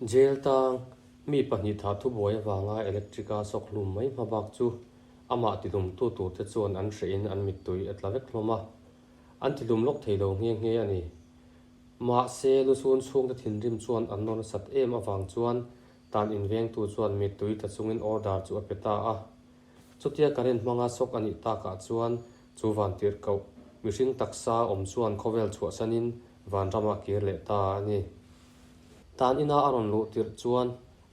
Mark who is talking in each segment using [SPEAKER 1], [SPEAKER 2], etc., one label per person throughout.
[SPEAKER 1] Jail tang mi pahnih thah thubuai avanga electric-a sawk hlum mai hmabak chu amah tihlumtu turte chuan an hrehin an mittui a tla vek hlawm a, an tihlum lawk thei lo nghe nghe a ni. Mahse, lusun chhungte thinrim chuan an nawr nasat em avang chuan tan invengtu chuan mittui tla chungin order chu a pe ta a. Chutia current hmanga sawk a nih takah chuan chu vantirhkoh mihring taksa awm chuan khawvel chhuahsanin vanramah kir leh ta a ni. Tan ina a rawn luh tirh chuan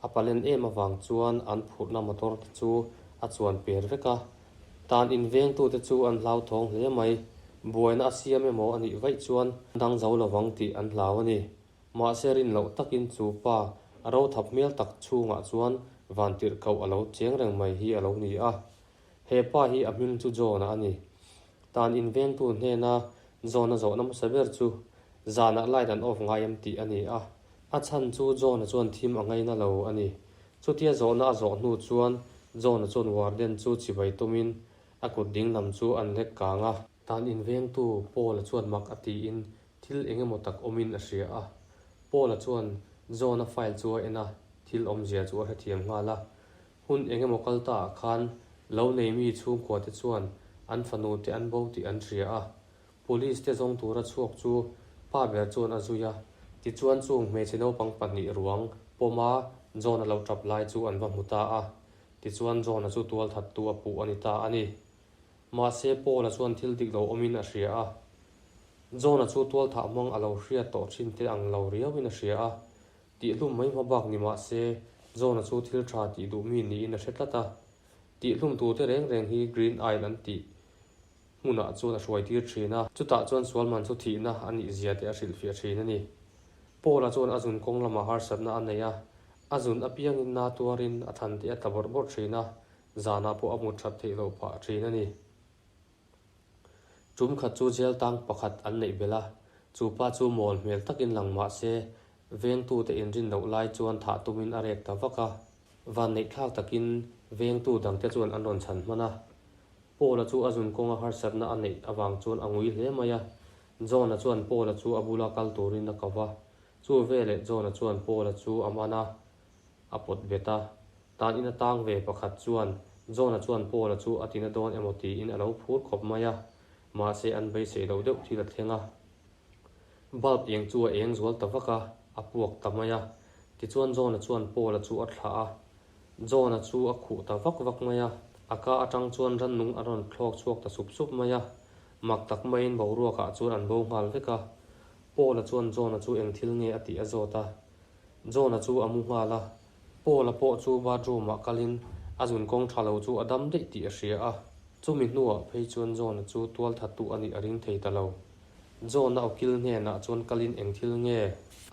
[SPEAKER 1] a palen em avang chuan an phurhna motor te chu a chuan per vek a. Tan in vengtute chu an hlauthawng hle mai, buaina a siam emaw a nih vaih chuan dang zo lovang tih an hlau a ni. Mahse rin loh takin chu pa a ro thap hmel tak chhungah chuan vantirhkoh a lo cheng reng mai hi a lo ni a. He pa hi a hming chu John-a a ni. Tan in vengtu hnena John-a zawhna hmasa ber chu zanah light an off ngai em tih a ni a. A chhan chu John-a chuan thim a ngaina lo a ni. Chutia zawhna a zawh hnu chuan John-a chuan warden chu chibai tumin a kut ding lam chu an lek kang a. Tan in vengtu Paul-a chuan mak a tiin Thil eng emaw tak awmin a hria a. Paul-a chuan John-a file chu a en a, thil awmzia chu a hrethiam nghal a. Hun eng emaw kal ta ah khan lo nei mi chhungkua te chuan an fanu te an bo tih an hria a. Police te zawng tura chhuak chu pa ber chuan a zui a. Tichuan chung hmeichhe naupang pahnih ruang pawma John-a lo tap lai chu an va hmu ta a. Tichuan John-a chu tualthattu a puh a ni ta a ni. Mahse Paul-a chuan thil dik lo awmin a hria a. John-a chu tualthah hmang a lo hriat tawh thin te ang lo riauin a hria a. Tihhlum mai hma bak ni mah se, John-a chu thil tha tih duh mi niin a hre tlat a. Tihhlum tute reng reng hi Green Isle an tih hmunah chuan a hruai tir thin a, chutah chuan sualman chu thihna a nih zia te a hrilhfiah thin a ni. Paul-a chuan a zun kawng lamah harsatna a nei a, a zun apiangin na tuarin a thlan te a tla bawrh bawrh thin a, zanah pawh a hmu that theih loh phah thin a ni. Tum khat chu jail tang pakhat an neih belh a, chu pa chu mawl hmel takin lang mah se, vengtute inrin loh lai chuan thah tumin a rek ta vak a. Vanneih thlak takin vengtu dangte chuan an rawn chhan hman a. Paul-a chu a zun kawnga harsatna a neih avang chuan a ngui hle mai a. John-a chuan Paul-a chu a bula kal turin a ko va. Chu veleh John-a chuan Paul-a chu a man a, a pawt bet a. Tan ina tang ve pakhat chuan John-a chuan Paul-a chu a tina dawn emaw tiin a lo phur khawp mai a, mahse an beisei loh deuh thil a thleng a. Bulb eng chu a eng zual ta vak a, a puak ta mai a. Tichuan John-a chuan Paul-a chu a thlah a. John-a chu a khuh ta vak vak mai a, a ka atang chuan rannung a rawn thlawk chhuak ta sup sup mai a. Mak tak maiin boruakah chuan an bo nghal vek a. Paul-a chuan John-a chu eng thil nge a tih a zawt a. John-a chu a mu nghal a. Paul-a pawh chu bathroom-ah kalin a zun kawng tha lo chu a dam daih tih a hria a. Chumi hnuah phei chuan John-a chu tualthattu a nih a ring thei ta lo. John-a ukil hnenah chuan kalin eng thil nge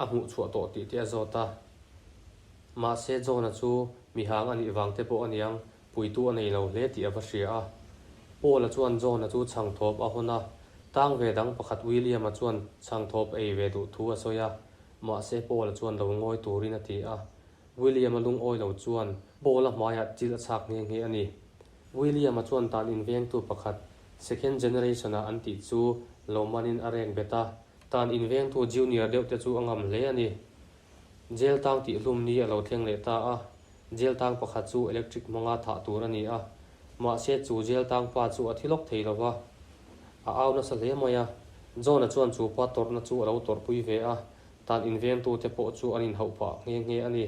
[SPEAKER 1] a hmuh chhuah tawh tih te a zawt a. Mahse John-a chu mihang a nih vang te pawh a niang, puitu a nei lo hle tih a va hria a. Paul-a chuan John-a chu chhangthawp a hawn a, tang ve dang pakhat William-a chuan chhangthawp ei ve duh thu a sawi a. Mahse Paul-a chuan lo ngawi turin a ti a. William-a lungawi lo chuan Paul-a hmaiah chil a chhak nghe nghe a ni. William-a chuan tan invengtu pakhat second generation-a an tih chu lo manin a rek bet a. Tan invengtu junior deuh te chu a ngam hle a ni. Jail tang tihhlum ni a lo thleng leh ta a. Jail tang pakhat chu electric hmanga thah tur a ni a. Mahse chu jail tang pa chu a thi lawk thei lo va. A au nasa hle mai a. John-a chuan chu pa tawrhna chu a lo tawrhpui ve a, tan invengtute pawh chu an inhauh pah nghe nghe a ni.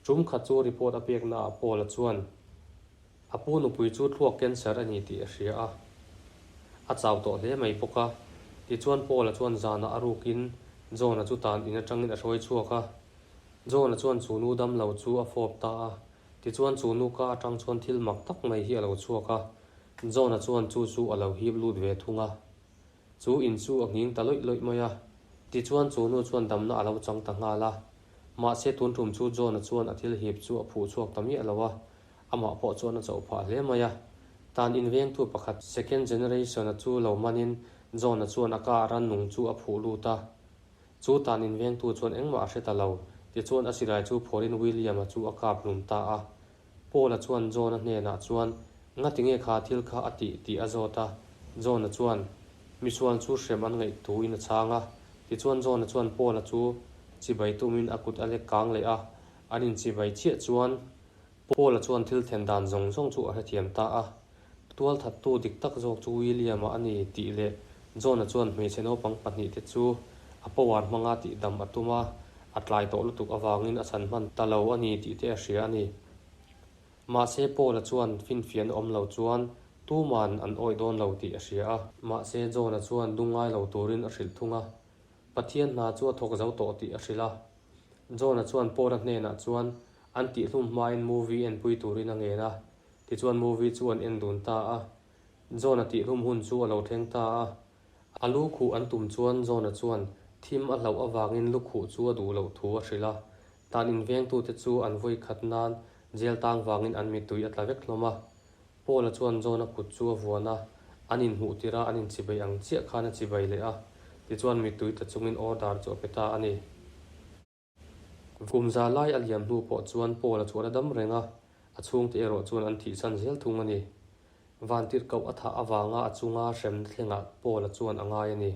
[SPEAKER 1] Tum khat chu report a peknaah Paul-a chuan a pu nupui chu thluak cancer a ni tih a hria a. A chau tawh hle mai bawk a. Tichuan Paul-a chuan zanah a rukin John-a chu tan in atangin a hruai chhuak a. John-a chuan chu nu dam lo chu a fawp ta a. Tichuan chu nu ka atang chuan thil mak tak mai hi a lo chhuak a. John-a chuan chu chu a lo hip lut ve thung a. Chu in chu a nghing ta lawih lawih mai a. Tichuan chu nu chuan damna a lo chang ta nghal a. Mahse tun tum chu John-a chuan a thil hip chu a phuh chhuak ta miah lo a. Amah pawh chuan a chauh phah hle mai a. Tan invengtu pakhat second generation-a chu lo manin John-a chuan a ka rannung chu a phuh lut a. Chu tan invengtu chuan engmah a hre ta lo. Tichuan a silai chu phawrin William-a chu a kap hlum ta a. Paul-a chuan John-a hnenah chuan, Ngati nge kha thil kha a tih tih a zawt a. John-a chuan, Misual chu hrem an ngaih thuin a chhang a. Tichuan John-a chuan Paul-a chu Chibai tumin a kut a lek kang leh a, an inchibai chiah chuan Paul-a chuan thil thlen dan zawng zawng chu a hrethiam ta a. Tualthattu dik tak zawk chu William-a a ni tih leh John-a chuan hmeichhe naupang pahnihte chu a power hmanga tihdam a tum a, a tlai tawh lutuk avangin a chhan hman ta lo a ni tih te a hria a ni. Mahse Paul-a chuan finfiahna awm lo chuan tuman an awih dawn lo tih a hria a. Mahse John-a chuan lungngai lo turin a hrilh thung a, Pathian hna chu a thawk zo tawh tih a hrilh a. John-a chuan Paul-a hnenah chuan an tihhlum hmain movie enpui turin a ngen a, tichuan movie chu an en dun ta a. John-a tihhlum hun chu a lo thleng ta a. A lu khuh an tum chuan John-a chuan thim a hlauh avangin lu khuh chu a duh loh thu a hrilh a. Tan invengtute chu an vawi khat nan jail tang vangin an mittui a tla vek hlawm a. Paul-a chuan John-a kut chu a vuan a, an inhmuh tirh a an inchibei ang chiah khan a chibei leh a, tichuan mittui tla chungin order chu a pe ta a ni. Kum za lai a liam hnu pawh chuan Paul-a chu a la dam reng a, a chhungte erawh chuan an thihchhan zel thung a ni. Vantirhkoh a thah avanga a chunga hremna thlengah Paul-a chuan a ngai a ni.